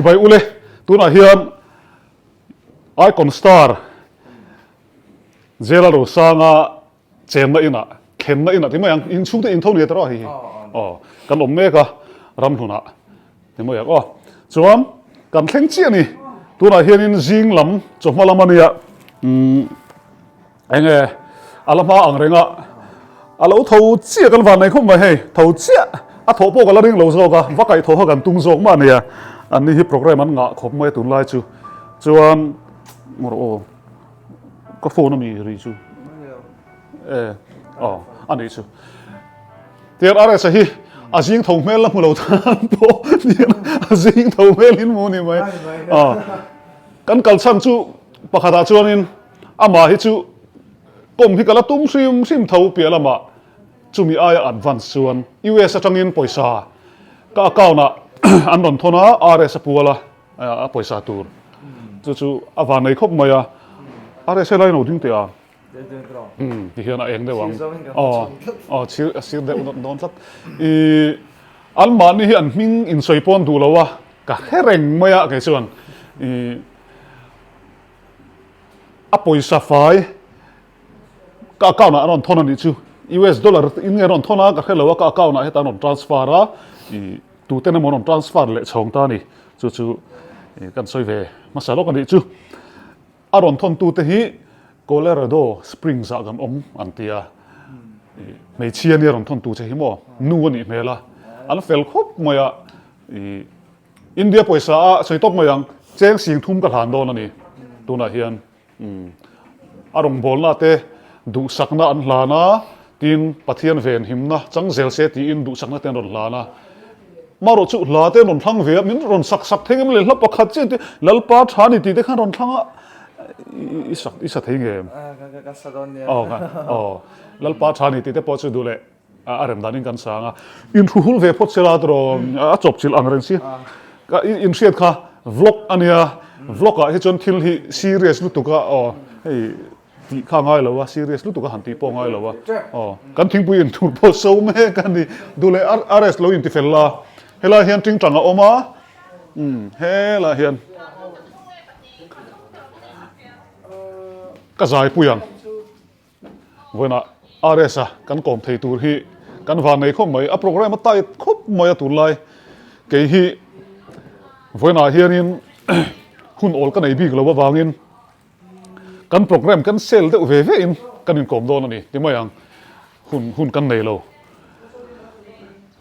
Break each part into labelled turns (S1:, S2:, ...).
S1: Chibai ule, tunah hian Icon Star Zela Rosanga chenna inah, thlenna inah ti mai ang, inchhung te intho ni ta rawh hei hi. Aw, kan awm mek a, ramhlunah ti mai ang aw. Chuan kan thleng chiah a ni, tunah hianin zing lam chawhma lam a nia, umm. Enge a la hma ang reng a, a lo tho chiah kan van nei khawp mai hei, tho chiah a thawh pawh ka la ring lo zawk a, va kaih tho kha kan tum zawk mah a nia, an ni hi programme an ngah khawp mai a tunlai chu, chuan rawh aw ka phone a mi ri chu e aw a nih chu tiang RS a hi a zing tho hmel la hmu lo tan pawh a zing tho hmel in hmu ni mai aw kan kal chhan chu pakhatah chuanin. Amah hi chu kawm hi ka la tum hrim hrim tho piah lamah chumi aia advance chuan US atangin pawisa ka account ah an rawn thawn a, RS a pual a, a pawisa tur chu chu a van nei khawp mai a, RS helai lo ding teh a, umm ti hian a eng deuh ang, aw aw chhir a sir deuh dawn tlat, ih an mahni hi an hming insawi pawn duh lo a, ka hre reng mai a kei chuan ih. A pawisa fai ka account ah a rawn thawn a nih chu US dollar in nge a rawn thawn a ka hre lo a ka account ah heta an rawn transfer a ih tuten emaw an rawn transfer leh chhawng ta a ni chu chu ih kan sawi ve hmasa lawk a nih chu a rawn thawn tute hi Colorado Springs ah kan awm an ti a ih hmeichhia nia rawn thawn tu che hi maw nu a nih hmel a an fel khawp mai a ih. India pawisa a sawi tawp mai ang, cheng sing thum ka hlan dawn a ni. Tunah hian a rawngbawlna te duhsakna an hlan a, tin Pathian venhimna chang zel se tiin duhsakna te an rawn hlan a. Marawh chu hla te an rawn thlang ve a, min rawn sak sak thei ngem le hla pakhat chiah te Lalpa tha ni tih te khan rawn thlang a, i sak i sa thei ngem?
S2: Ka sa dawn nia.
S1: Aw, Lalpa tha ni tih te pawh chu duh leh. A rem danin kan sang a, inhru hul ve phawt sela tawh a chawp chilh ang reng si. Ka inhriat kha vlog a nia, vlog ah hi chuan thil hi serious lutuk a aw hei tih kha ngai lo a, serious lutuk a han tih pawh ngai lo a aw kan thingpui in tur pawh so mek a ni. Duh leh RS lo inti fel la, helai hian tingtang a awm a, umm helai hian ka zaipui ang. Vawiinah RS-a kan kawm thei tur hi kan van nei khawp mai, a programme a tight khawp mai a tunlai. Kei hi vawiinah hianin hun awl ka nei bik lo avangin kan programme kan sel deuh ve ve in kan inkawm dawn a ni ti mai ang, hun hun kan nei lo.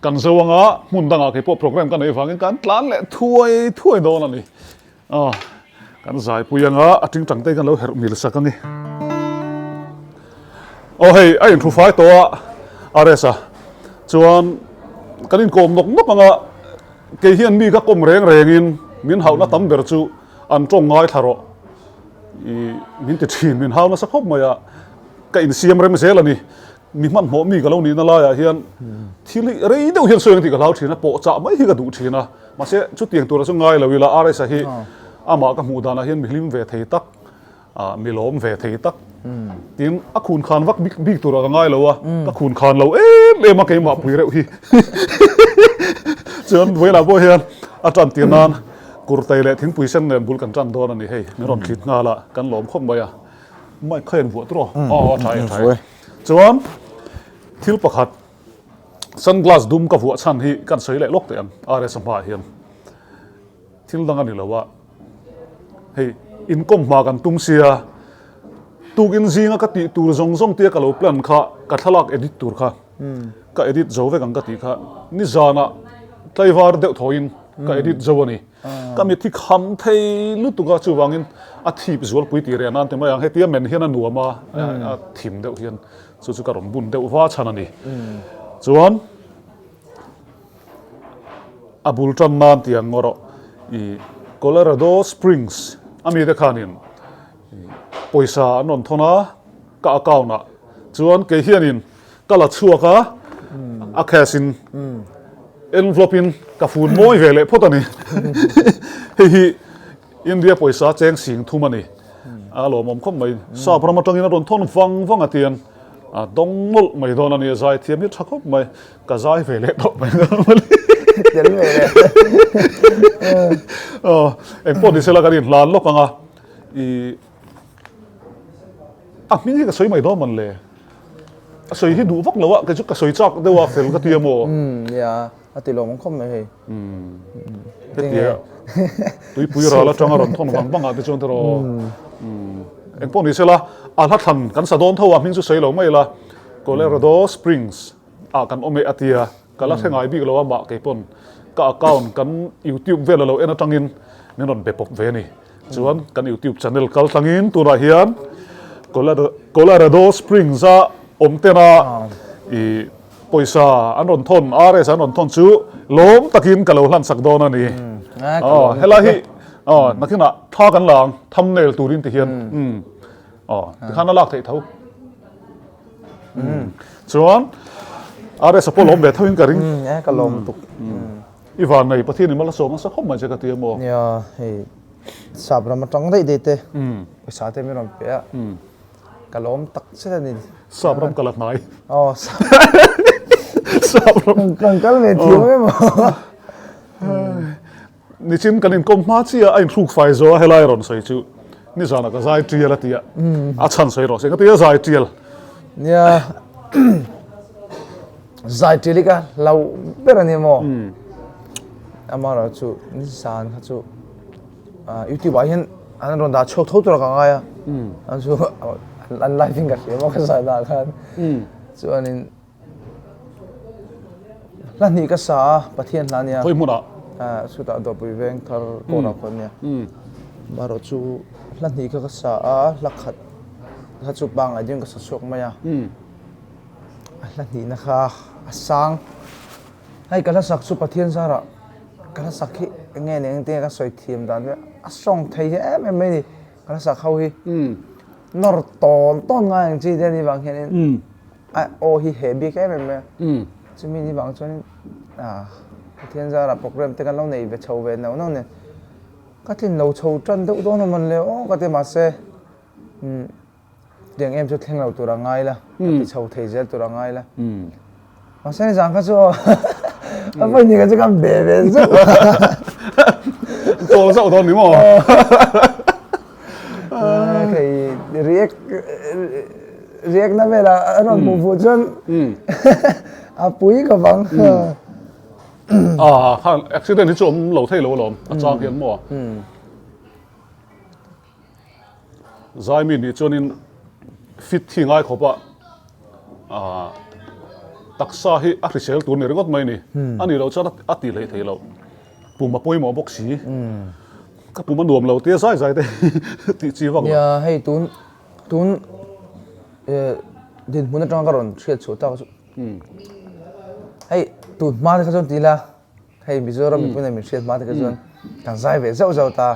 S1: Kan zo anga hmun dangah kei pawh programme ka nei avangin kan tlan leh thuai thuai dawn a ni. Aw, kan zaipui anga a tingtang te kan lo herh mil sak ani. Aw hei, a inthu fai tawh a, RS a. Chuan kan inkawm nawk nawk anga kei hian mi ka kawm reng rengin min hauhna tam ber chu an tawng ngaithla rawh. I min ti thin, min hau nasa khawp mai a, ka insiam rem zel ani. Mi hmanhmawh mi ka lo nihna laiah hian thil hi rei deuh hian sawi ang tih ka hlau thin a, pawhchah mai hi ka duh thin a. Mahse, chutiang tura chu ngai lo ila RS-a hi amah ka hmuh danah hian mi hlim ve thei tak, mi lawm ve thei tak tin a khun khan vak bik bik turah ka ngai lo a, ka khun khan lo em em a keimah pui reuh hi. Chuan vawilah pawh hian a tan tir nan kurtai leh thingpui sen nen bul kan tan dawn a ni hei, min rawn thlit nghal a, kan lawm khawp mai a. Mic kha in vuah tur aw? Aw a tha e a tha e. Chuan thil pakhat sunglass dum ka vuah chhan hi kan sawi leh lawk teh ang RS a hmaah hian thil dang a ni lo a, hei inkawm hma kan tum sia tukin zinga ka tih tur zawng zawng tia ka lo plan kha ka thlalak edit tur kha ka edit zo vek ang ka tih kha nizanah tlaivar deuh thawin ka edit zo a ni. Ka mit hi kham thei lutuk a, chuvangin a thip zualpui tih reh nan ti mai ang, hetia men hian a nuam a, a thim deuh hian chu chu ka rawn bun deuh va chhan a ni. Chuan a bul tan nan ti ang erawh i Colorado Springs a mite khanin pawisa an rawn thawn a ka account ah chuan kei hianin Ka la chhuak a, a cash in envelope in ka fun mawi ve leh phawt a ni. Hei hi India pawisa cheng sing thum a ni. A lawmawm khawp mai. Sap ram atangin a rawn thawn vang vang a tian a dawng nawlh mai dawn a ni. A zai thiam hi tha khawp mai. Ka zai ve leh tawh mai dawn a ni.
S2: Tel ve le.
S1: Aw, engpawh ni sela kan inhlan lawk ang a, i a hming hi ka sawi mai dawn man le. A sawi hi duh vak lo a, kei chu ka sawi chak deuh a fel ka ti a maw?
S2: Umm, nia, a ti lawm khawp mai hei.
S1: Umm, hetia tuipui ral atanga rawn thawn vang vang ah te chuan tiraw? Umm, engpawh ni sela a hla thlan kan sa dawn tho a, hming chu sawi lo mai ila, Colorado Springs ah kan awm e a tia. Ka la hre ngai bik lo a mah kei pawn ka account kan youtube vel a lo en atangin min rawn be pawp ve a ni. Chuan kan youtube channel kal tlangin tunah hian Colorado Springs a awm tena ih pawisa an rawn thawn RS an rawn thawn chu lawm takin ka lo hlan sak dawn a ni. Aw helai hi aw nakinah thla kan la ang thumbnail turin ti hian aw tikhan a lak theih tho. Chuan RS a pawh lawm ve tho in ka ring.
S2: E ka lawm tuk.
S1: I van nei Pathian in mal a sawm nasa khawp mai che ka ti a maw.
S2: Nia hei sap ram atang daih daih te pawisa te min rawn pe a ka lawm tak zet a ni.
S1: Sap ram ka la hnai.
S2: Aw
S1: sap ram.
S2: Kan kal ve thiam em aw.
S1: Nichin kan inkawm hma chiah a inhruk fai zo a helai rawn sawi chu nizanah ka zai tial a ti a, a chhan sawi rawh se ka ti a zai tial.
S2: Nia zai tial hi ka hlau ber a ni maw? Amaherawh chu nizan kha chu youtube ah hian an rawn dah chhuak tho tur ah ka ngai a, an chu an live in ka hria maw ka zai dah khan chuanin Hla hnih ka sa a, Pathian hla nia.
S1: Khawi hmunah?
S2: Chutah Dawpui veng thar kawrah khawn nia. Marawh chu hla hnih kha ka sa a, hla khat kha chu pangngai deuhin ka sa chhuak mai a. A hla hnihna kha a sang. Hei ka hla sak chu Pathian zarah ka hla sak hi eng nge ni engtin nge ka sawi thiam dan hi a sawng thei hi em em mai ni. Ka hla sak ho hi nawr tawn tawn ngai ang chi te a nih vang hianin A aw hi heh bik em em mai a. Chumi ni vang chuanin Pathian zara program te kan lo nei ve chho ve nauh nauh nen ka tlin lo chho tan deuh dawn a mawn le aw ka ti mahse tiang em chu thleng lo tur a ngai la ka ti chho thei zel tur a ngai la mahse nizan kha chu aw a vawi ni kha chu kan be ve zauh
S1: Chawl zauh dawn ni maw?
S2: Kei react Riakna velah a rawn hmuh fuh chuan a pui ka vang.
S1: Ah khan accident hi chu awm lo thei lo alawm a chang hian maw. Zai mi nih chuanin fit hi ngai khawp a ah taksa hi a hrisel tur ni ringawt mai ni. A nih loh chuan a tih hleih theih loh. Pum a pawimawh bawk si. Ka pum a nuam lo tia zai zai te tih chi vak lo.
S2: Nia hei tun Tun dinhmun atanga ka rawn hriat chhuah tak chu hei tun hma te kha chuan ti ila hei Mizoram mipui nen min hriat hma te kha chuan kan zai ve zauh zauh ta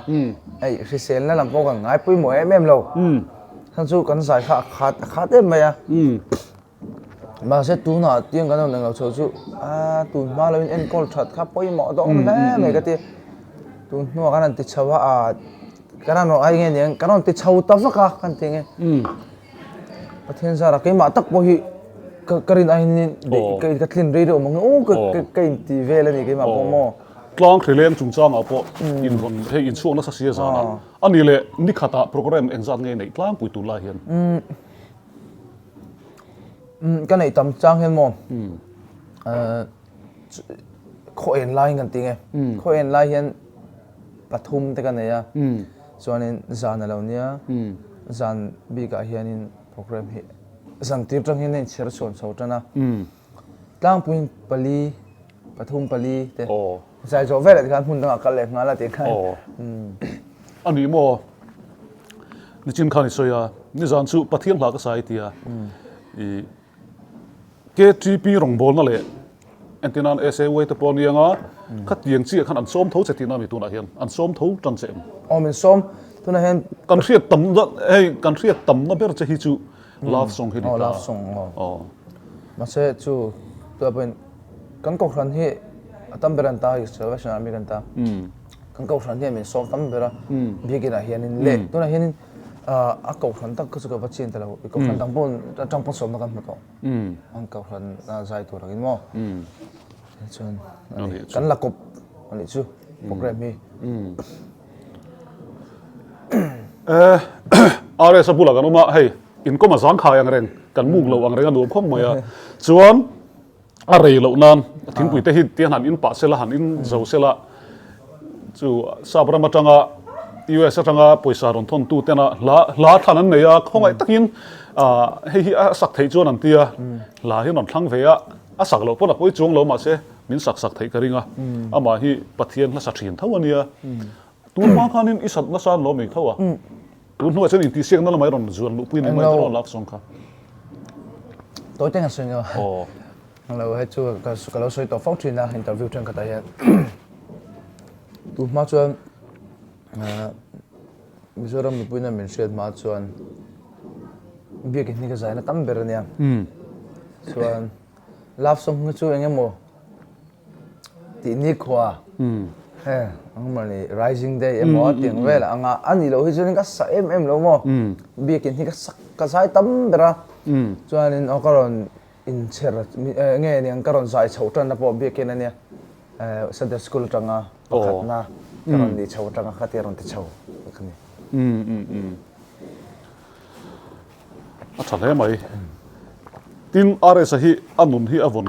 S2: hei hriselna lam pawh kan ngai pawimawh em em lo chhan chu kan zai kha a khat a khat em mai a mahse tunah tiang kan rawn englo chho chu a tun hma lo in enkawl that kha pawimawh dawng hle mai ka ti tun hnuah kan rawn ti chho a ah Kan rawn ai nge niang kan rawn ti chho ta vak a kan ti nge. Pathian zara keimah tak pawh hi ka ka rin aiin ka tlin rei deuh mang u ka ka in ti vel a ni keimah pawh maw.
S1: Tlang hrileng chungchangah pawh in rawn hei in chhuak nasa si a zan a. A ni leh ni khatah program engzat nge neih tlangpui tur lai hian.
S2: Ka neih tam chang hian maw khaw en laiin kan ti nge. Khaw en lai hian pathum te ka nei a chuanin zan a lo nia zan bikah hianin program hi zan tir tang hian a inchher chhuan chho tan a tlangpuiin pali pathum pali te zai zawh veleh te khan hmun dangah kal leh nghal a tih khan
S1: a ni maw nichin khan i sawi a nizan chu Pathian hla ka sai tia i KTP rawngbawlna leh entirnan SAY te pawh aniang a, khatiang chiah khan an sawm tho che tihna a ni tunah hian, an sawm tho tan che em?
S2: Aw min sawm, tunah hian.
S1: Kan hriat tamna hei kan hriat tamna ber che hi chu love song hi ni ta.
S2: Aw love song aw. Aw. Mahse chu tunah pawhin kan kohhran hi a tam ber an ta hei Salvation Army kan ta. Kan kohhran hian min sawm tam ber a, biakin ah hianin leh tunah hianin A kohhran tak kha chu ka va chin ta lo. I kohhran dang pawh atang pawh sawmna kan hmu tawh. An kohhran a zai tur angin maw. Chuan kan la kawp a nih chu program hi.
S1: RS a bulah kan awm a, hei inkawm a zangkhai ang reng, kan muk lo ang reng a nuam khawp mai a. Chuan a rei loh nan thingpui te hi tiang han in pah sela han in zo sela chu sap ram atanga US atanga pawisa rawn thawn tu tena hla hla thlan an nei a khawngaih takin ah hei hi a sak theih chuan an tia hla hi an rawn thlang ve a a sak loh pawn a pawi chuang lo mahse min sak sak theih ka ring a amah hi Pathian hla sa thin tho a nia tun hma khanin i sat nasa an lo mai tho a. Tun hnuah chuan intihsiakna lamah i rawn zuan luhpui ni mai tawh love song kha.
S2: Tawi teng a sawi nia. Aw. Lo hei chu ka lo sawi tawh fo thin a interview thenkhatah hian. Tun hma chuan Mizoram mipuina min hriat hma chuan biakin hi ka zaina tam ber a nia. Chuan love song hi chu eng emaw Tih nikhua he angmahni rising day emaw tiang vel anga a nih loh hi chuanin ka sa em em lo maw biakin hi ka sak ka zai tam ber a chuanin aw ka rawn inchher nge niang ka rawn zai chhoh tanna pawh biakin ania Sunday school atanga pakhatna ka rawn nih chho atanga khatia rawn ti chho ka ni.
S1: A tha hle mai. Tin RS-a hi a nun hi a vawn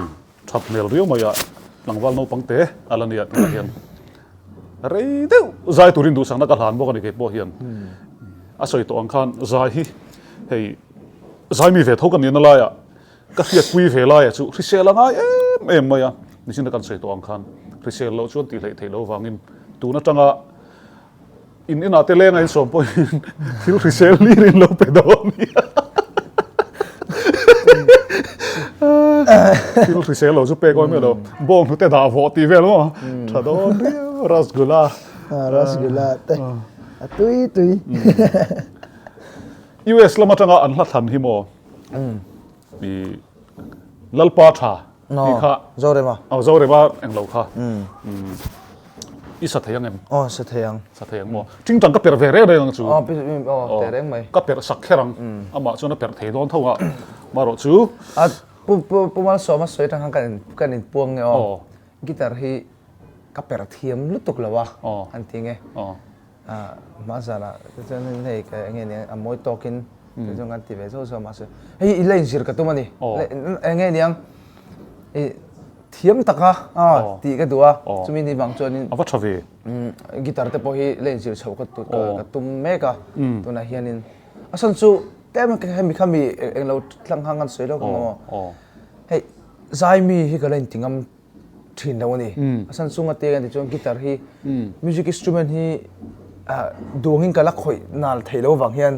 S1: That hmel riau mai a, tlangval naupang te a la nia tunah hian rei deuh zai turin duhsakna ka hlan bawk a ni kei pawh hian a sawi tawh ang khan zai hi hei zai mi ve tho ka nihna laiah ka hriatpui ve laia chu hrisel a ngai em em mai a nichina kan sawi tawh ang khan hrisel loh chuan tih hleih theih loh vangin tun atanga In inah te leng a insawm pawhin thil hrisel lir in lo pe dawn nia. Thil hrisel lo chu pek awm lo. Bawng hnute dah vawh tih vel maw? Tha dawn riau rasgula.
S2: Rasgula te. A tui tui.
S1: US lam atanga an hla thlan hi maw? I Lalpa tha tih kha.
S2: Zorema.
S1: Aw Zorema englo kha. I sa thei ang em?
S2: Aw sa thei ang.
S1: Sa thei ang maw? Tingtang ka perh ve reng reng ang chu.
S2: Aw aw teh reng mai.
S1: Ka perh sak kher ang. Amah chuan a perh thei dawn tho a. Marawh chu.
S2: A pu pu pu Malsawma sawi atang khan kan in kan inpuang nge aw. Guitar hi ka perh thiam lutuk lo a an ti nge. A hmazanah te chuan hei ka enge nia a mawi tawkin te chuan kan ti ve zauh zauh a mahse hei i la inzir ka tum a ni enge niang i thiam taka tih ka duh a chumi ni vang chuanin
S1: a va tha ve
S2: guitar te pawh hi la inzir chhoh ka ka tum mek a tunah hianin a chhan chu tlem hemi khami englo tlang hang kan sawi lawk ang maw hei zaimi hi ka la inti ngam thin lo a ni. A san chunga te kan tih chuan guitar hi music instrument hi duangin ka la khawih nal theih lo vang hian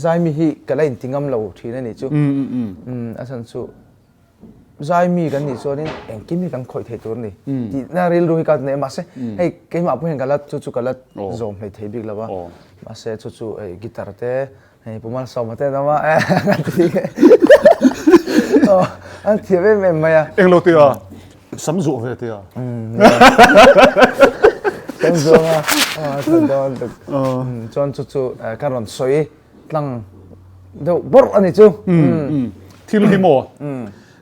S2: zaimi hi ka la inti ngam lo thin a nih chu. A san chu zaimi kan nih chuanin engkim hi kan khawih thei tur a ni tihna rilru hi ka nei a mahse hei keimah pawh hian ka la chu chu ka la zawm hlei thei bik lo a mahse chu chu hei guitar te Hei Pu Malsawma te an awm a, an ti an thiam em em mai a.
S1: Englo te a, sam zuah ve te a.
S2: Sam zuah a, a tha dawn tuk. Chuan chu chu ka rawn sawi tlang deuh bawrh a ni chu.
S1: Thil hi maw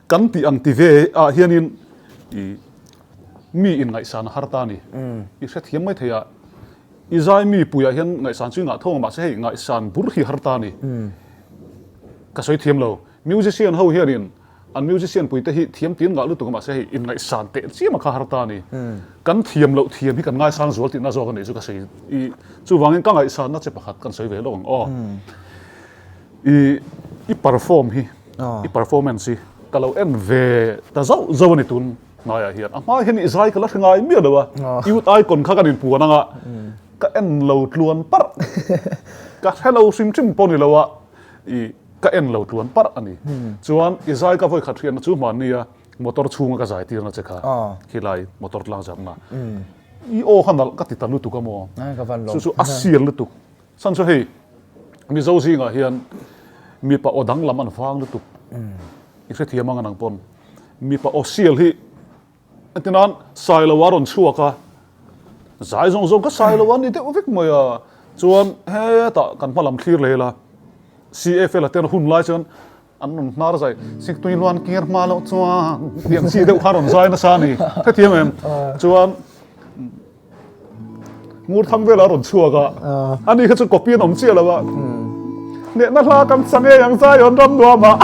S1: kan tih ang ti ve ah hianin mi inngaihsan a har ta a ni. I hrethiam mai thei a. I zai mi puiah hian ngaihsan chu i ngah tho ang mahse hei ngaihsan bur hi har ta a ni. Ka sawi thiam lo. Musician ho hianin an musician puite hi thiam tiin ngah lutuk a mahse hei inngaihsan teh chiam a kha har ta a ni. Kan thiam loh thiam hi kan ngaisang zual tihna zawk a nih chu ka sawi i chuvangin ka ngaihsanna che pakhat kan sawi ve lawk ang aw. I i perform hi i performance hi ka lo en ve ta zauh zauh a ni tun. Hnaiah hian a hma hian i zai ka la hre ngai miah lo a, Youth Icon kha kan inpuan anga ka en lo tluan parh, ka hre lo hrim hrim pawh ni lo a, i ka en lo tluan parh a ni. Chuan i zai ka vawikhat hriatna chu hmannia motor chhunga ka zai tirna che kha, khilai motor tlang zarna, i aw kha nalh ka ti ta lutuk a maw, chu chu a sial lutuk. Chhan chu hei Mizo zingah hian mipa aw danglam an vang lutuk, i hrethiam ang anang pawn. Mipa aw sial hi entir nan Sailo a rawn chhuak a, zai zawng zawng kha Sailo a ni deuh vek mai a, chuan hetah kan hma lam thlir leh ila CFL a ten hun lai chuan. An rawn hnar zai, Siktui luan kir hma loh chuan tih ang chi deuh kha rawn zai nasa a ni. Hetiang em? Chuan Ngurthang velah a rawn chhuak a, ani kha chu copy an awm chiah lo a. Hnehna hla kan sa ngei ang Zion ram nuamah.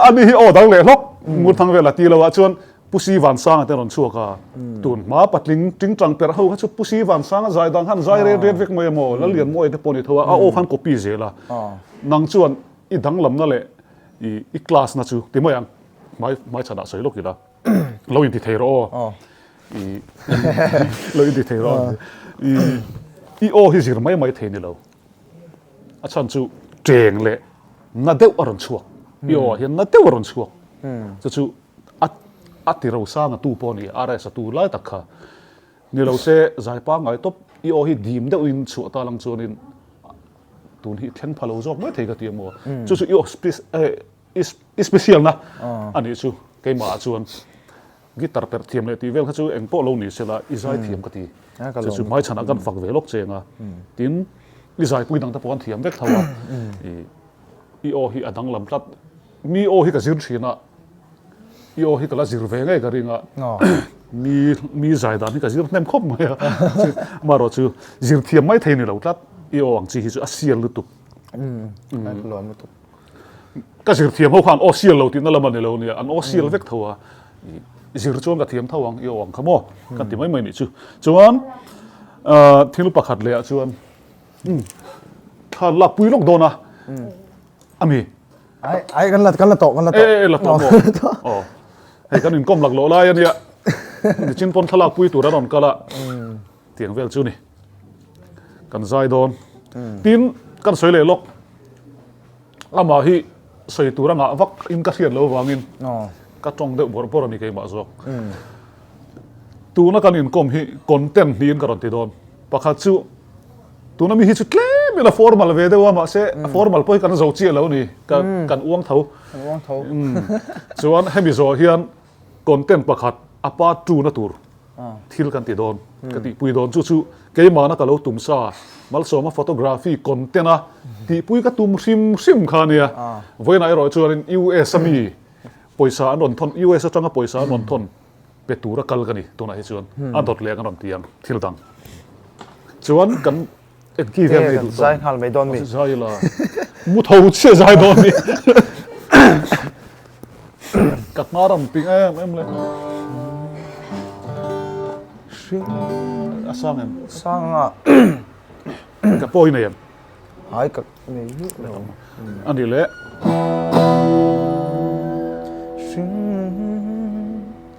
S1: Ani hi aw dang leh hlawk Ngurthang velah ti lo ah chuan Pu Si Vansanga te rawn chhuak a, tun hma patling tingtang perh ho kha chu Pu Si Vansanga zai dang khan zai ret ret vek mai emaw, Lallianmawia te pawh ni tho a, a aw khan copy zel a. Nang chuan i danglamna leh i class na chu ti mai ang, hmai hmaichhanah sawi lawk ila, lo inti thei rawh aw, i lo inti thei rawh aw, i aw hi zir mai mai thei ni lo. A chhan chu teng leh na deuh a rawn chhuak, i aw ah hian na deuh a rawn chhuak, chu chu A a ti rosang a tu pawh a ni, RS a tu lai tak kha. Ni lo se zai pangngai tawp i aw hi dim deuhin chhuah ta lang chuanin tun hi thleng pha lo zawk mai thei ka ti emaw. Chu chu i aw i special na a nih chu keimah ah chuan guitar perh thiam leh tih vel kha chu eng pawh lo ni sela i zai thiam ka ti. Chu chu hmaichhanah kan fak ve lawk cheng a. Tin i zaipui dang te pawh an thiam vek tho a. I aw hi a danglam tlat. Mi aw hi ka zir thin a, i aw hi ka la zir ve ngei ka ring a, mi mi zai dan hi ka zir hnem khawp mai a, amaherawh chu zir thiam mai thei ni lo tlat, i aw ang chi hi chu a sial lutuk.
S2: Umm lutuk.
S1: Ka zir thiam ho khan aw sial lo tihna lam a ni lo nia, an aw sial vek tho a, zir chuan ka thiam tho ang i aw ang kha maw kan ti mai mai nih chu. Chuan thil pakhat leh ah chuan thla lakpui lawk dawn a, Ami.
S2: Ai ai kan la kan la tawh kan la tawh.
S1: E la tawh maw. Aw. Hei kan inkawm lak loh lai ania. Nichin pawn thlalak pui tur a rawn kal a. Tiang vel chu ni. Kan zai dawn. Tin kan sawi leh lawk. Amah hi sawi tur a ngah vak in ka hriat lo vangin ka tawng deuh bawrh bawrh a ni keimah zawk. Tuna kan inkawm hi content niin ka rawn ti dawn. Pakhat chu Tuna mi hi chu tlem ila formal ve deuh a, mahse a formal pawh hi kan zo chiah lo a ni, kan uang tho.
S2: Kan uang tho.
S1: Chuan hemi zawh hian content pakhat a part two na tur thil kan ti dawn, ka tihpui dawn. Chu chu keimahna ka lo tum sa, Malsawma photography content a tihpui ka tum hrim hrim kha a nia. Vawiinah erawh chuanin US a mi pawisa an rawn thawn, US atanga pawisa an rawn thawn pe tura kal ka ni tunah hi chuan a dawt leh ang a rawn ti ang thil dang chuan kan engki vel nei duh
S2: zai nghal mai dawn mi
S1: zai la mu tho chiah zai dawn mi ka hma ram ping em em le a sang em
S2: sang a
S1: ka pawi nei em
S2: Ai ka nei hi lo.
S1: A ni le.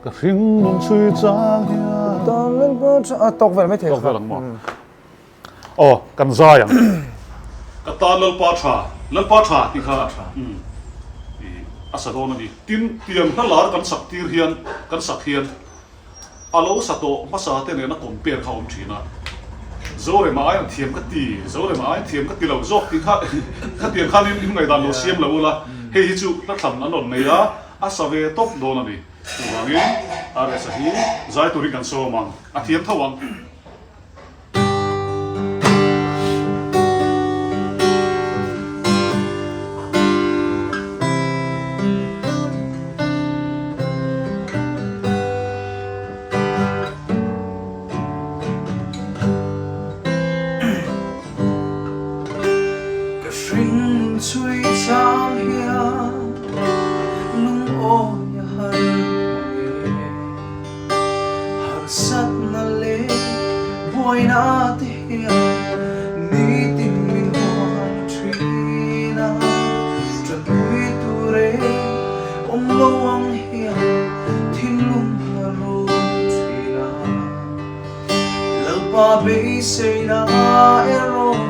S1: Ka hring nun chhui chang hian.
S2: Tan lel pa tha a tawk vel mai thei
S1: kha. Tawk vel ang maw. Aw kan zai ang. Ka tan Lalpa tha, Lalpa tha tih kha a sa dawn a ni. Tin, tiang hla lar kan sak tir hian, kan sak hian A lo sa tawh hmasa te nena compare kha a awm thin a, Zorema ai an thiam ka ti, Zorema ai an thiam ka ti lo zawk tih kha khatiang khan in ngaihdan lo siam lo ula, hei hi chu hlathlan an rawn nei a, a sa ve tawp dawn a ni. Chuvangin RS-a hi zai turin kan sawm ang, a thiam tho ang.
S2: Ka hring chhui chang hian lungawi a har mange. Harsatna leh buaina te hian nitin min huan thin a, tanpui tur e awm lo ang hian thinlung a rawn thin a. Lalpa beiseina erawh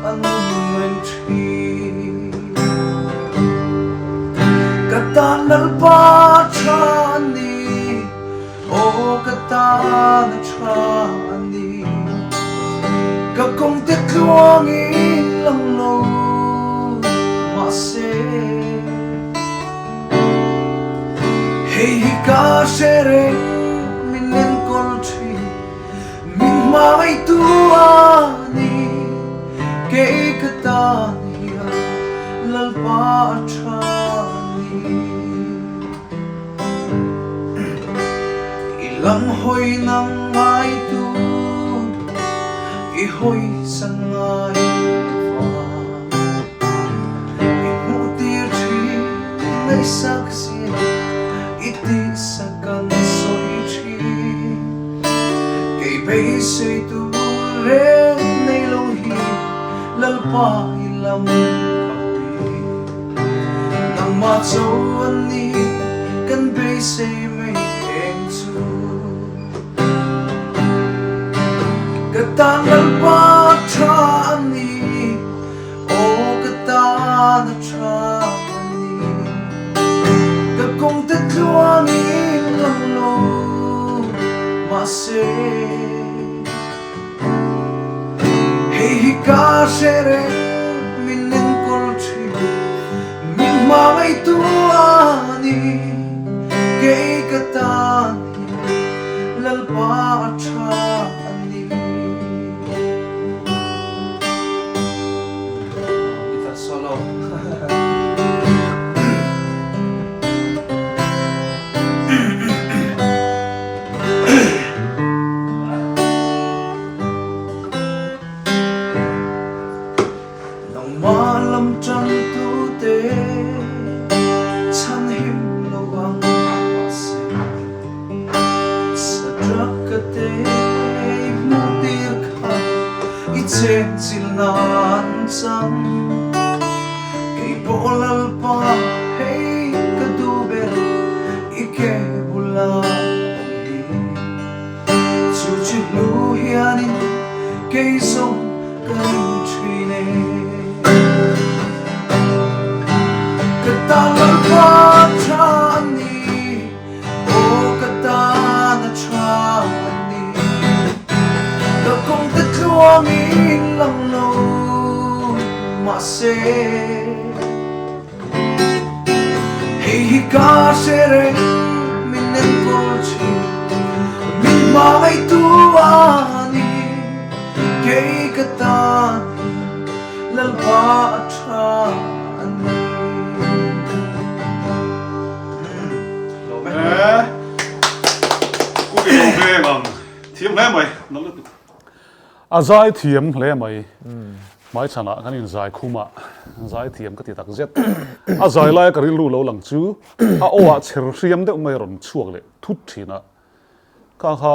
S2: a nung reng thin. Ka tan Lalpa tha a ni, aw ka tan a tha a ni. Ka kawng te tluangin lang lo mahse, hei hi ka hre reng min enkawl thin. Min hmangaihtu a ni, kei ka tan.
S3: hawi nang ngai tu i hawi san ngai va i hmuh tir thin ngaihsak zia i tihsak kan sawi thin kei beisei tur reng nei lo hi Lalpa i lam ka hawi. Nangmah cho an ni kan beisei mai eng chu. Ka tan Lalpa tha a ni, aw ka tan a tha a ni. Ka kawngte tluangin lang lo mahse. Hei hi ka hre reng min enkawl thin, min hmangaihtu a ni. Kei ka tan hi Lalpa a tha a ni. Guitar solo. Nangmah lam ṭantu te chhanhim lo ang mahse Sadrach ka te i hmuhtir kha i chenchilh nan chang. Kei pawh Lalpa hei ka duh ber i ke bula awm hi. Chu chu hnu hianin kei zawng ka ring thin e. Ka tan Lalpa tha a ni, aw ka tan a tha a ni. Ka kawngte tluangin lang lo mahse. Hei hi ka hre reng min enkawl thin, min hmangaihtu a ni. Kei ka tan hi Lalpa a tha a ni.
S1: A zai thiam hle mai. Hmaichhanah kan inzai khum a, zai thiam ka ti tak zet. A zai laia ka rilru lo lang chu a aw ah chher hriam deuh mai a rawn chhuak leh thut thin a. Kha kha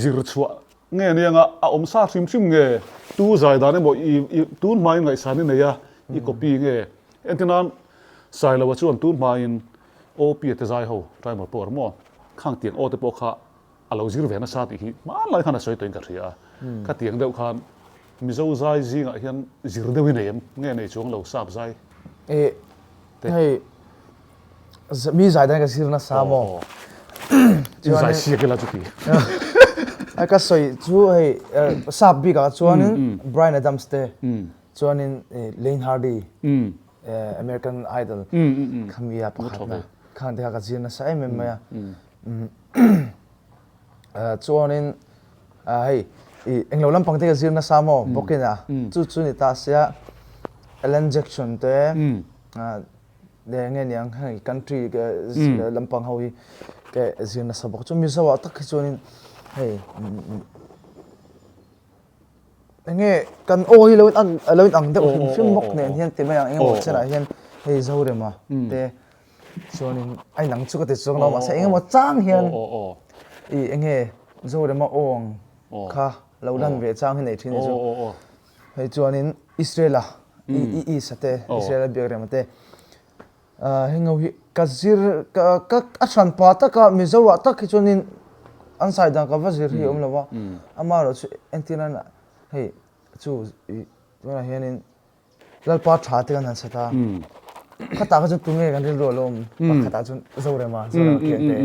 S1: zir chhuah nge anianga a awm sa hrim hrim nge tu zai dan emaw i i tun hmain ngaihsan i nei a, i copy nge. Entirnan Sailoa chuan tun hmain OP a te zai ho, Tribal Power maw, khang tiang aw te pawh kha a lo zir ve nasa tih hi hmanlai khan a sawi tawhin ka hria a, khatiang deuh khan Mizo zai zingah hian zir deuh i nei em? Nge nei chuang lo sap zai
S2: te? Hei mi zai dan ka zir nasa maw?
S1: In zai siak ila chuti.
S2: Ai ka sawi chu hei sap bikah chuanin Bryan Adams te chuanin Lane Hardy American Idol khami a pakhatna khang te kha ka zir nasa em em mai a. Chuanin hei i englo lampang te ka zir nasa maw bawkin a chu chu ni ta sia Alan Jackson te nge niang hei country lampang ho hi ka zir nasa bawk chu Mizo ah tak hi chuanin hei Enge kan aw hi lo in an lo in ang deuh hrim hrim bawk nen hian ti mai ang engemaw chenah hian hei Zorema te chuanin a inang chu ka ti chuang lo mahse engemaw chang hian i enge Zorema aw ang kha lo lan ve chang hi nei thin chu hei chuanin Israel-a i Isa te Israel-a Biakrema te Heng ho hi ka zir ka ka a hran pa taka Mizo ah tak hi chuanin an sai dan ka va zir hi a awm lo a, amaherawh chu entir nan hei chu ih tunah hianin Lalpa tha te kan han sat a, khatah kha chuan tunge kan rilru a lo awm pakhatah chuan Zorema Zorema khian te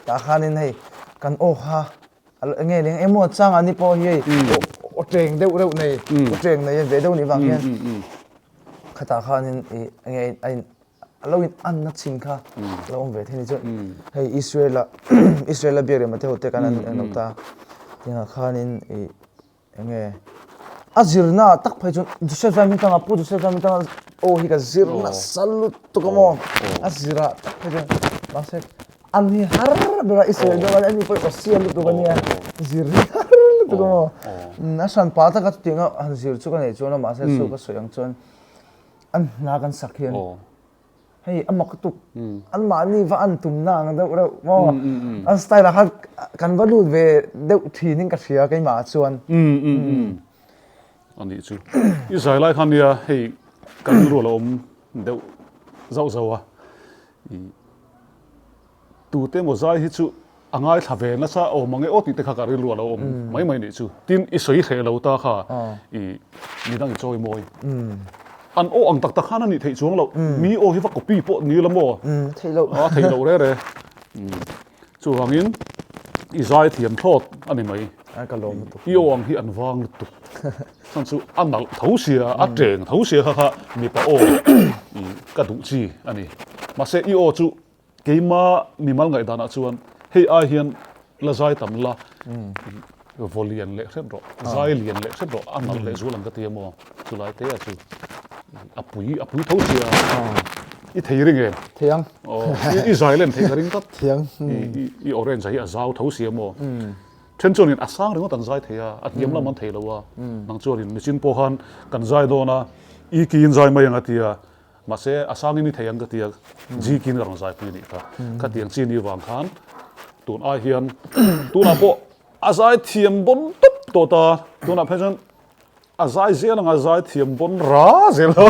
S2: tah khanin hei kan aw kha enge leng emaw changah ni pawh hi hei aw teng deuh reuh nei aw teng nei ve deuh nih vang hian Khatah khanin i enge a in a lo in anna chin kha a lo awm ve thei ni chuan hei Israel a Israel a biak rem a te ho te kan an en lo ta tingah khanin i enge a zirna ah tak phei chuan Joseph Zaimintanga Pu Joseph Zaimintanga aw hi ka zir nasa lutuk a maw a zirah tak phei chuan mahse. An hi har ber a, i sawi deuh a, ani pawh i awsial lutuk a nia, zir hi har lutuk a maw. A hran pa taka chutiang a han zir chu ka nei chuan a, mahse chu ka sawi ang chuan an hna kan sak hian hei a mak lutuk, anmahni va an tumna ang deuh reuh maw, an style ah khan kan va lut ve deuh thin in ka hria keimah ah chuan.
S1: A nih chu. I zai lai khan nia hei kan rilru a lo awm deuh zauh zauh a. Tute emaw zai hi chu a ngaithla ve nasa awm ang e aw tih te kha ka rilru a lo awm mai mai nih chu. Tin, i sawi hreh lo ta kha i midang i chawi mawi. An aw ang tak tak khan a nih theih chuang loh. Mi aw hi va copy pawh ni la maw?
S2: Theih loh.
S1: A theih loh re re. Chuvangin i zai thiam thlawt a ni mai.
S2: Ka lawm lutuk.
S1: I aw ang hi an vang lutuk. Chuan chu a nalh tho sia, a teng tho sia kha kha mipa aw i ka duh chi a ni. Mahse i aw chu keima mimal ngaihdanah chuan hei ai hian la zai tam la, vaw lian leh hret rawh, zai lian leh hret rawh, a nalh leh zual ang ka ti a maw? Chulai te a chu a pui a pui tho sia. I thei ring em?
S2: Thei ang.
S1: I zai len theih ka ring tlat.
S2: Thei ang.
S1: I orange hi a zau tho sia maw? Then chuanin a sang ringawt an zai thei a, a hniam lam an thei lo a. Nang chuanin michin pawh khan kan zai dawn a, i kiin zai mai ang a ti a, mahse a sangin i thei ang ka ti a, G kiin ka rawn zai pui a nih kha. Khatiang chi ni vang khan tun ai hian tunah pawh a zai thiam bawn tawp tawh ta, tunah phei chuan a zai zel ang a zai thiam bawn ra zel a.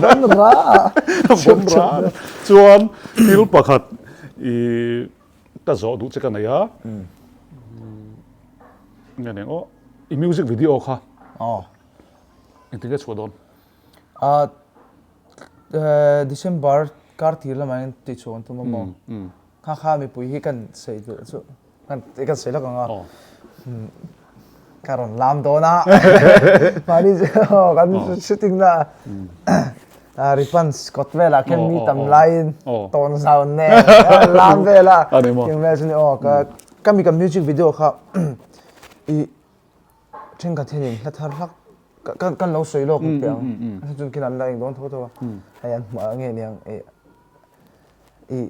S2: Bawn ra!
S1: Bawn ra! Chuan thil pakhat i Ka zawh duh che ka nei a. Nge nen aw, i music video kha.
S2: Aw.
S1: Engtin nge chhuah dawn?
S2: Ah, December kar tir lamah hian tih chhuah an tum a maw? Kha kha mipui hi kan sawi duh chu kan kan sawi lawk ang a. Ka rawn lam dawn a. Mahni kan shooting na Ripans kawt velah khian mi tam laiin tawn zau nen lam vel a. Tiang vel chu ni aw ka ka mi ka music video kha i thenkhat hianin hla thar hlak kan kan lo sawi lawk teh ang. Chun khian an la eng dawn tho tho a. Hei an hmuh nge niang i i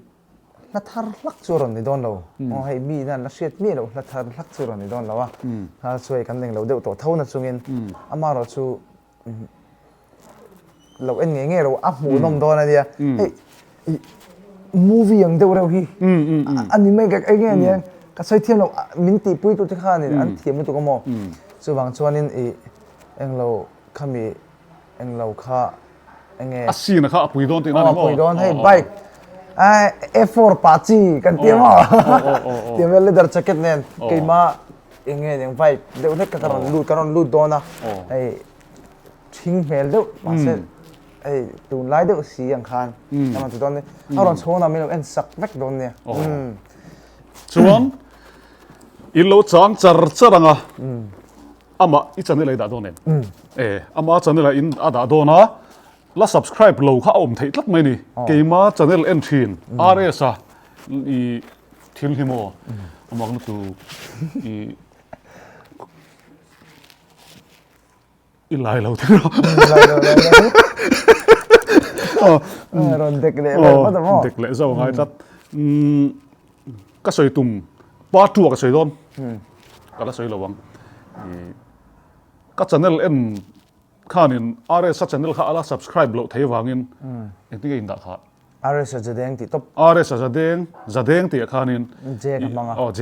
S2: Hla thar hlak chu a rawn ni dawn lo. Aw hei mi in an la hriat miah loh hla thar hlak chu a rawn ni dawn lo a. Hla chu hei kan eng lo deuh tawh tho na chungin amaherawh chu lo en ngei ngei lo a hmuhnawm dawn a nia. Hei i movie ang deuh reuh hi a ni mai ka eng nge nia ka sawi thiam lo min tihpui tu te khanin an thiam lutuk a maw. Chuvang chuanin i englo khami englo kha
S1: Enge? A scene kha a pui dawn tihna ni maw? A
S2: pui dawn hei bike A4 pa chi kan ti maw? Tiang vel leather jacket nen keima enge eng vibe deuh hlek ka rawn lut ka rawn lut dawn a hei ṭhing hmel deuh mahse hei tunlai deuh si ang khan ka rawn ti dawn a rawn chhawn a min lo en sak vek dawn nia.
S1: Chuan in lo chang char char ang a. Amah i channel a i dah dawn em? E, ama channel a in a dah dawn a, la subscribe lo kha a awm theih tlat mai ni. Keima channel en thin RS a i thil hi maw amak na tu i i lai lo thil ro.
S2: Lai lo lai lo. Rawn dek leh vel vat a maw?
S1: Dek leh zauh a ngai tlat. Ka sawi tum part two ah ka sawi dawn ka la sawi lo ang ka channel en khanin RS a channel kha ala subscribe loh thei vangin engtin nge in dah kha
S2: RS a zadeng tih tawp
S1: RS a zadeng zadeng tih ah khanin
S2: J ka hmang a
S1: aw J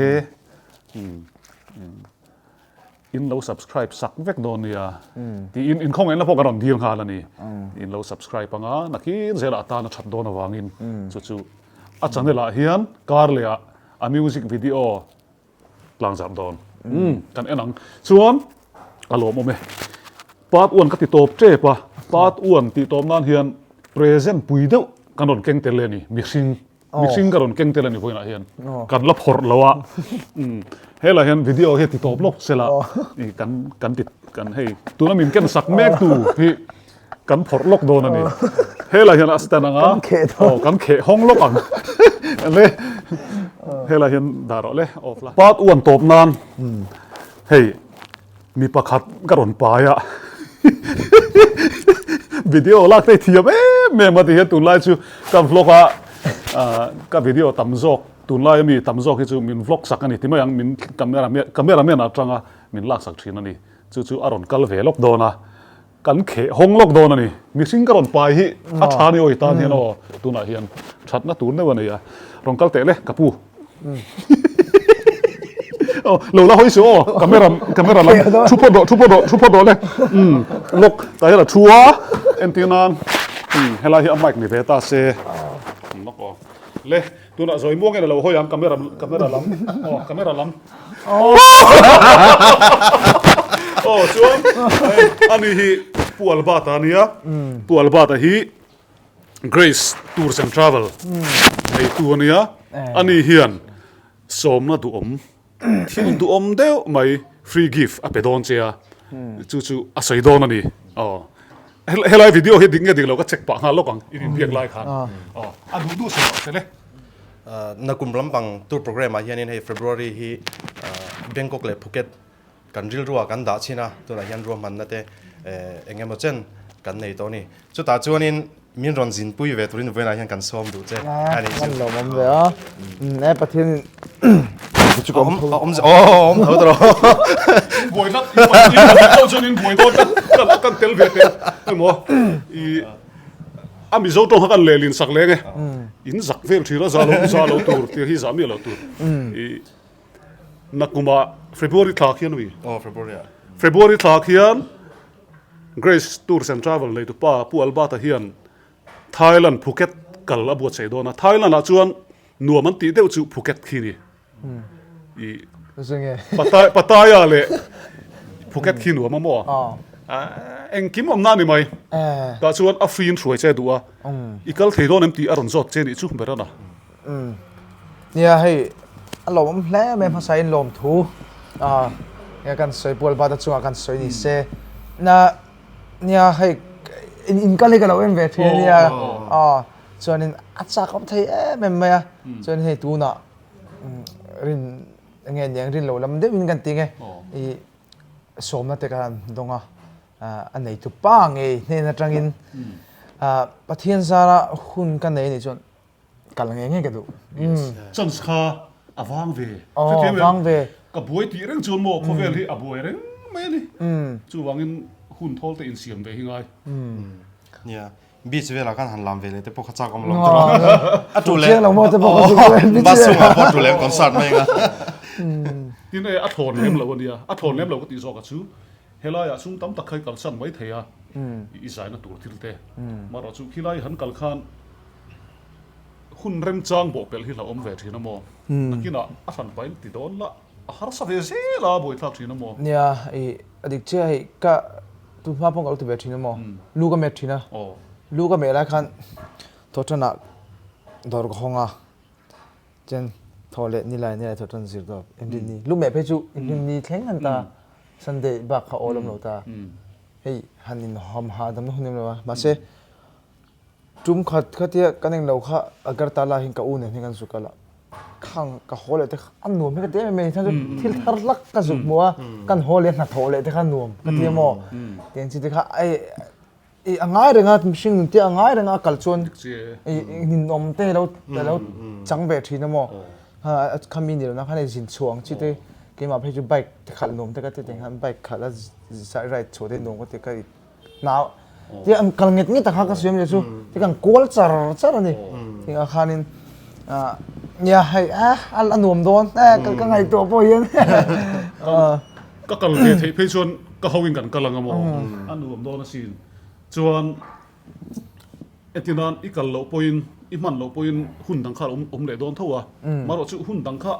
S1: In lo subscribe sak vek dawn nia tiin inkhawngaihnna pawh ka rawn dil nghal a ni. In lo subscribe anga nakin zelah atan a that dawn avangin chu chu a channel ah hian kar leh ah a music video tlang zar dawn kan en ang. Chuan a lawmawm e. Part one ka ti tawp tep a, part one tih tawp nan hian present pui deuh kan rawn keng tel e ni mihring. Mihring ka rawn keng tel a ni vawiinah hian kan la phawrh lo a, helai hian video hi a ti tawp lawk sela kan kan ti kan hei tuna min ken sak mek tu hi kan phawrh lawk dawn a ni. Helai hian a stand ang a, aw kan kheh hawng lawk ang le helai hian dah rawh le off la. Part one tawp nan hei Mi pakhat ka rawn pai a, video lak te thiam em em a ti hian tunlai chu ka vlog a ka video tam zawk. Tunlai ami tam zawk hi chu min vlog sak a ni ti mai ang, min camera camera man atanga min lak sak thin a ni. Chu chu a rawn kal ve lawk dawn a, kan kheh hawng lawk dawn a ni. Mihring ka rawn pai hi a tha ni aw i tan hian aw tunah hian thatna tur neuh a nei a, rawn kal teh le ka pu. Aw lo la hawi suh aw camera camera lam thu phawt rawh thu phawt rawh thu phawt rawh le umm lawk tah hian a thu a entir nan umm helai hi a mic ni ve ta se lawk aw le tunah zawi muang in a lo hawi ang camera camera lam aw camera lam aw chuan ani hi Pu Albert-a a nia Pu Albert-a hi Grace Tours and Travel neitu a nia, ani hian sawmna duhawm, thil duhawm deuh mai free gift a pe dawn che a, chu chu a sawi dawn a ni. Aw, helai video hi dik nge dik lo ka check pah nghal lawk ang i inbiak lai khan. Aw, a duh duh sawi loh che le.
S4: Nakum lampang tour programme ah hianin hei February hi Bangkok leh Phuket Kan rilruah kan dah chhin a, tunah hian ruahmanna te eng emaw chen kan nei tawh a ni. Chutah chuanin min rawn zinpui ve turin vawiinah hian kan sawm duh che a nih chu.
S2: Kan lawmawm ve a, e Pathianin
S4: chu ka awm tho. Awm awm tho tawh.
S1: Buai tlat, i pahnih ho chuan in buai dawn tlat, kan tel ve teh emaw i a Mizo tawng kha kan lehlin sak leng e, in zak vel thin a, za lo za lo tur tih hi za miah lo tur i. Nakumah February thla khian a mi?
S4: Aw February ah.
S1: February thla khian Grace Tours and Travel neitupa Pu Albert-a hian Thailand Phuket kal a buatsaih dawn a. Thailand ah chuan nuam an tih deuh chu Phuket khi ni. I Pattaya leh Phuket khi nuam a maw? Engkim awmna a ni mai. Tah chuan a free in hruai che duh a. I kal thei dawn em tih a rawn zawt che nih chu ber a na.
S2: Umm nia hei a lawmawm hle mai hmasa in lawm thu ah nia kan sawi pual bat a chungah kan sawi ni se na nia hei in in kal hi ka lo en ve thin a nia ah chuanin a chak awm thei em em mai a chuan hei tunah rin enge niang rin lo lam deuhin kan ti nge ih sawmna te ka han dawng a a neitu pa ngei hnen atangin ah Pathian zara hun ka nei anih chuan Kal ngei ngei ka duh.
S1: Chance kha a vang ve.
S2: Aw a vang ve.
S1: Ka buai tih reng chuan maw khawvel hi a buai reng mai a ni. Chuvangin hun thawl te insiam ve hi ngai.
S4: Nia, beach velah khan han lam ve leh te pawh kha chak awm lo ang tawh a. A tu leh.
S2: Chiang lo maw te pawh kha chu.
S4: Bus chungah pawh tu leh concert mai anga.
S1: Tin e a thlawn lem lo a nia, a thlawn lem lo ka tih zawk a chu helaiah sum tam tak kha i kalsan mai thei a, i zaina tur thil te. Marawh chu khilai han kal khan Hun remchang bawhpelh hi hlauhawm ve thin a maw? Nakinah a hran pahin ti dawn la, a harsa ve zel a, buaithlak thin a maw?
S2: Nia, i a dik chiah hei, ka tu hma pawh ka lo ti ve thin a maw? Lu ka met thin a, lu ka meh lai khan thawhtanah dawr ka hawng a, chuan thawh leh nilai nilai thawhtan zir dawr inrinni, lu meh phei chu inrinni thleng an ta, Sunday bak kha awl awm lo ta, hei han inhawm hahdamna hun em lo a, mahse Tum khat khatia kan englo kha Agartala hian ka u nen hian kan zuk a la, khang ka haw leh te kha a nuam hi ka ti em em mai, chuan thil thar hlak ka zuk hmu a, kan haw leh hnathawh leh te kha nuam ka ti a maw, tiang chi te kha ei i a ngai reng a mihring nun te a ngai reng a a kal chuan i ninawm te lo lo chang ve thin a maw, khami ni lohna khan hei zin chhuah ang chi te keimah phei chu bike te khalh nuam te ka ti tiang khan bike khalh a ride chhuah te nuam ka ti ka Nau ti an kal nget nget a kha ka siam leh chu ti kan kual char char a ni ti a khanin nia hei a a nuam dawn e ka ka ngaihtuah pawh hian
S1: ka kal ve theih phei chuan ka ho in kan kal ang a maw a nuam dawn asin chuan Etinan i kal loh pawhin, i hman loh pawhin hun dang kha a awm leh dawn tho a, marawh chu hun dang kha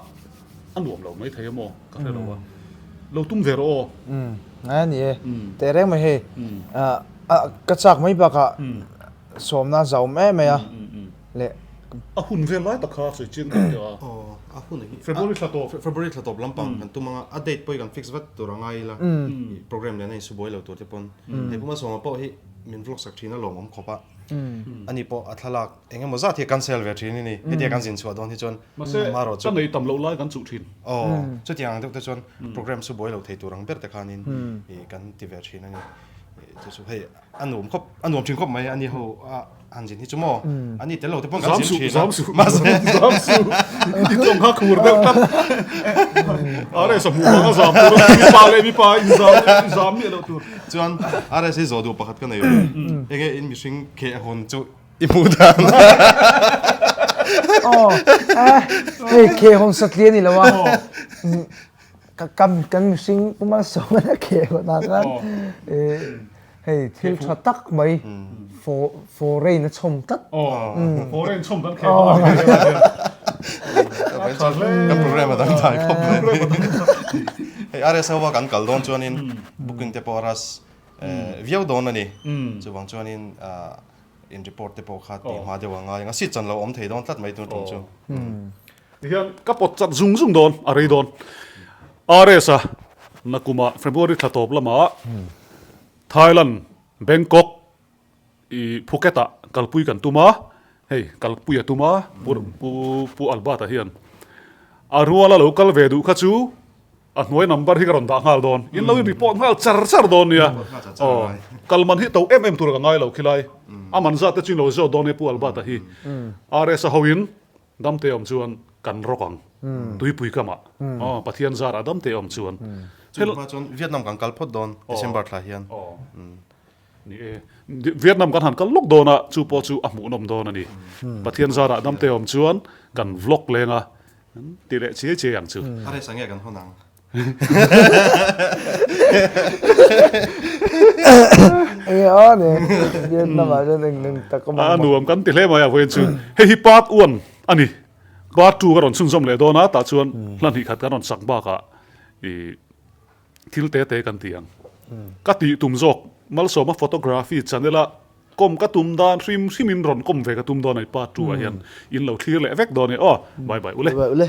S1: a nuam lo mai thei a maw ka hre lo a, lo tum ve rawh aw.
S2: Umm a ni e, teh reng mai hei, ka chak mai bakah sawmna a zauhawm em mai a leh.
S1: A hun vel lai tak kha sawi chiang deuh deuh a.
S4: Aw a hun hi.
S1: February thla tawp.
S4: February thla tawp lampang kan tum anga a date pawh hi kan fix vat tur a ngai ila program lian a insubuai lo tur te pawn hei puma sawma pawh hi min vlog sak thin a lawmawm khawp a, ani pawh a thlalak eng emaw zat hi a cancel ve thin a ni, hetia kan zin chhuah dawn hi chuan
S1: Mahse, ka nei tam loh lai kan chuh thin.
S4: Aw, chutiang ang deuh te chuan program chu buai lo thei tur ang ber te khanin kan ti ve thin a ni. Chu chu hei a nuam khawp a nuam thin khawp mai ani ho a han zin hi chu maw ani tel lo te pawh kan zin thin a mahse
S1: zam suh i tawng kha khur deuh tlat RS a hmuh vang a zam tur a mipa leh mipa in zam in zam miah loh tur
S4: chuan RS hi zawh duh pakhat ka nei ve enge in mihring kheh hawn chu i hmuh dan
S2: aw hei kheh hawn satliah ni lo a Ka kan mihring Pu Malsawmana kheh hawnah khan hei thil tha tak mai foreign a chhawm tlat.
S1: Foreign chhawm kan kheh hawn a ni.
S4: Kan program a dang thai khawp mai. Hei RS ho a kan kal dawn chuanin booking te pawh a ras viau dawn a ni. Chuvang chuanin in report te pawh kha tih hma deuh a ngai ang a, seat chan lo awm thei dawn tlat mai tun tum chu.
S1: Tihian ka pawt chat zung zung dawn, a rei dawn. RS a nakuma February thla tawp lamah Thailand Bangkok i Phuket ah kalpui kan tum a, hei kalpui a tum a Pu Pu Pu Albert-a hian a ruala lo kal ve duh kha chu a hnuai number hi ka rawn dah nghal dawn, in lo in report nghal char char dawn nia. Aw kal man hi to em em tur ka ngai lo khilai, a man zat te chu in lo zawt dawn nia Pu Albert-a hi. RS a hoin Damte awm chuan kan rawk ang. Tuipui kamah. Aw, Pathian zarah damte awm chuan.
S4: Chu hma chuan Vietnam kan kal phawt dawn December thla hian.
S1: Ni e. Vietnam kan han kal lawk dawn a, chu pawh chu a hmuhnawm dawn a ni. Pathian zarah damte awm chuan kan vlog leng a, ti leh chiai chiai ang chu.
S4: A resa nge kan hawn ang?
S2: Enge aw ni Vietnam ah chuan eng eng tak awm ang
S1: A nuam kan ti hle mai a vawiin chu. Hei hi part one a ni. Part two ka rawn chhunzawm leh dawn a, tah chuan hla hnih khat kan rawn sak bakah ih thil te te kan ti ang. Ka tih tum zawk Malsawma photography channel a kawm ka tum dan hrim hrimin rawn kawm ve ka tum dawn a ni part two ah hian in lo thlir leh vek dawn e aw. Bye bye ule.
S2: Bye bye ule.